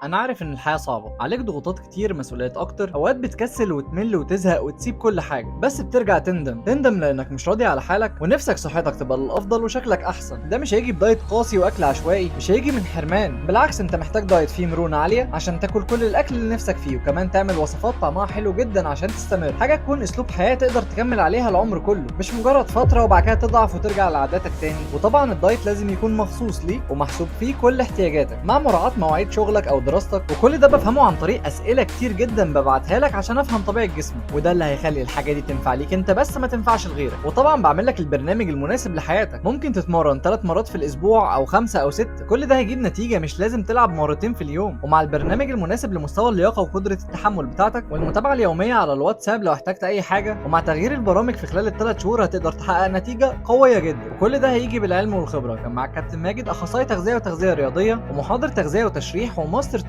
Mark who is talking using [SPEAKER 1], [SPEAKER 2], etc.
[SPEAKER 1] انا عارف ان الحياة صعبة، عليك ضغوطات كتير، مسؤوليات اكتر، اوقات بتكسل وتمل وتزهق وتسيب كل حاجة، بس بترجع تندم، تندم لانك مش راضي على حالك ونفسك صحتك تبقى للافضل وشكلك احسن. ده مش هيجي ب diet قاسي واكل عشوائي، مش هيجي من حرمان، بالعكس انت محتاج diet فيه مرونة عالية عشان تاكل كل الاكل اللي نفسك فيه، وكمان تعمل وصفات طعمها حلو جدا عشان تستمر، حاجة تكون اسلوب حياة تقدر تكمل عليها العمر كله، مش مجرد فترة وبعد كده تضعف وترجع لعاداتك تاني. وطبعا ال diet لازم يكون مخصوص ليك ومحسوب فيه كل احتياجاتك مع مراعاة مواعيد شغلك او دراستك، وكل ده بفهمه عن طريق اسئلة كتير جدا ببعتها لك عشان افهم طبيعة جسمك، وده اللي هيخلي الحاجة دي تنفع ليك انت بس ما تنفعش لغيرك. وطبعا بعمل لك البرنامج المناسب لحياتك، ممكن تتمرن 3 مرات في الاسبوع او 5 او 6، كل ده هيجيب نتيجة، مش لازم تلعب مرتين في اليوم. ومع البرنامج المناسب لمستوى اللياقة وقدره التحمل بتاعتك، والمتابعة اليومية على الواتساب لو احتجت اي حاجة، ومع تغيير البرامج في خلال ال3 شهور هتقدر تحقق نتيجة قوية جدا، وكل ده هيجي بالعلم والخبرة. كان معاك كابتن ماجد، اخصائي تغذية وتغذية رياضية، ومحاضر تغذية وتشريح، و master